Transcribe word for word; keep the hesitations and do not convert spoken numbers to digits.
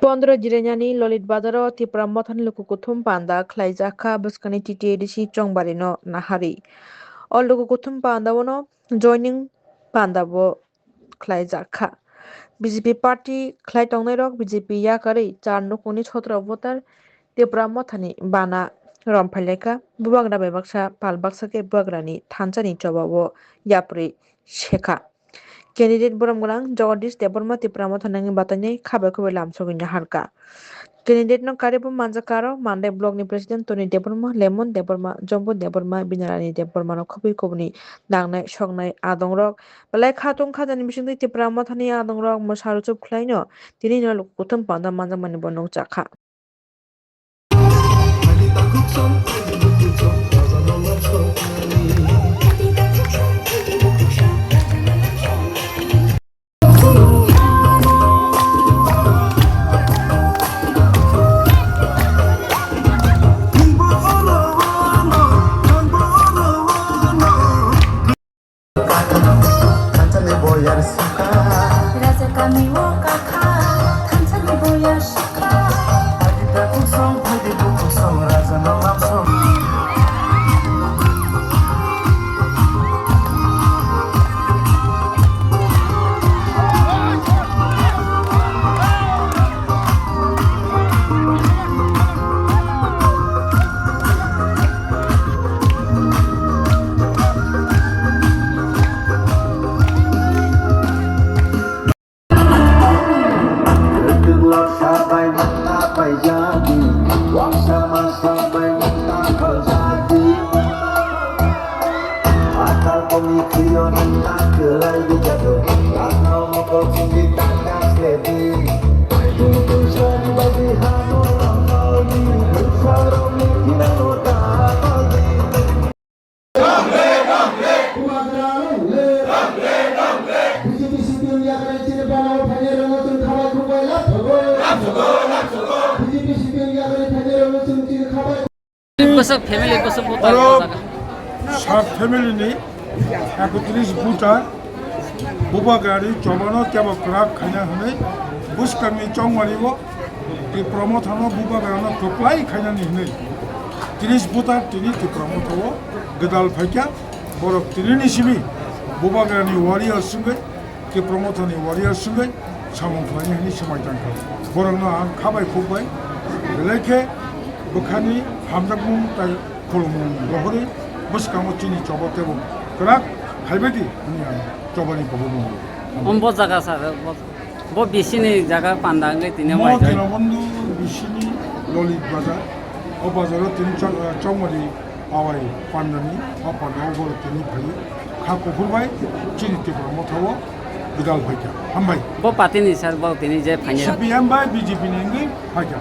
Pondro Jiranyani Lolit Bazaro Tipra Mothani luku kuthum panda khlaijak kha bwskangni T T A D C chongbarino naharwi. O luku kuthum pandao no joining pandabo khlaijak kha. B J P party khlai tongnairok B J P yakarwi char nukungni sotro voter Tipra Mothani bana romphailaikha. Bubagra bai baksa pal baksa khe bubagrani thansani chobao yapri sekha. Candidate borom gwnang Jagadish Debbarma Tipra Motha nangni batainai khabai khubai lamsogwi naharkha. Candidate no karibo manjakha aro Mandai block ni president Tony Debbarma, Lemon Debbarma, Jombo Debbarma, Binarani Debbarma no khobwi kubuni nangnai soknai adongrok belai khatung khajani bisingtwi Tipra Mothani adongrok mwsa ruchub khlaino tini no luku kuthum panda manjakmani bo nukjakha. Thansani boyar sukha. Raja kami o kakha, thansani boyar sukha. Phaidi ta kusong, phaidi bukusong, raja no lamsong. Bwswk family, bwswk buta. Oro o jaga. Sat family ni ekotris buta Bubagrani chobano tebo kwrak khaina hwnwi bwskangni chongmani o Tipra Mothano Bubagrano kwplai khainani hwnwi tris buta tini Tipra Mothao gwdal phaikha. Borok tinini simi Bubagrani warrior swngwi Tipra Mothani warrior swngwi samung khlaini hwnwi swmai tangkha. Borokno ang kha bai khuk bai belai khe bwkhani hamjakmung tai khulumung rohorwi bwskango chini choba tebo kwrak khaibadi hwnwi ang chobani kobo mwngo. Om bo jaga sir, bo, bo bisini jaga panda wngwi tini. Mo mai jai. Dhinabandhu bisini Lolit Bazar, o bazaro tini chok-, chokmari Awai pandani, o pandao borok tini phai kha kuphur bai chini Tipra Mothao gwdal phaikha. Hambai. Bo party ni sir bo tini je phainai. C P M bai B J P ni wngwi phaikha.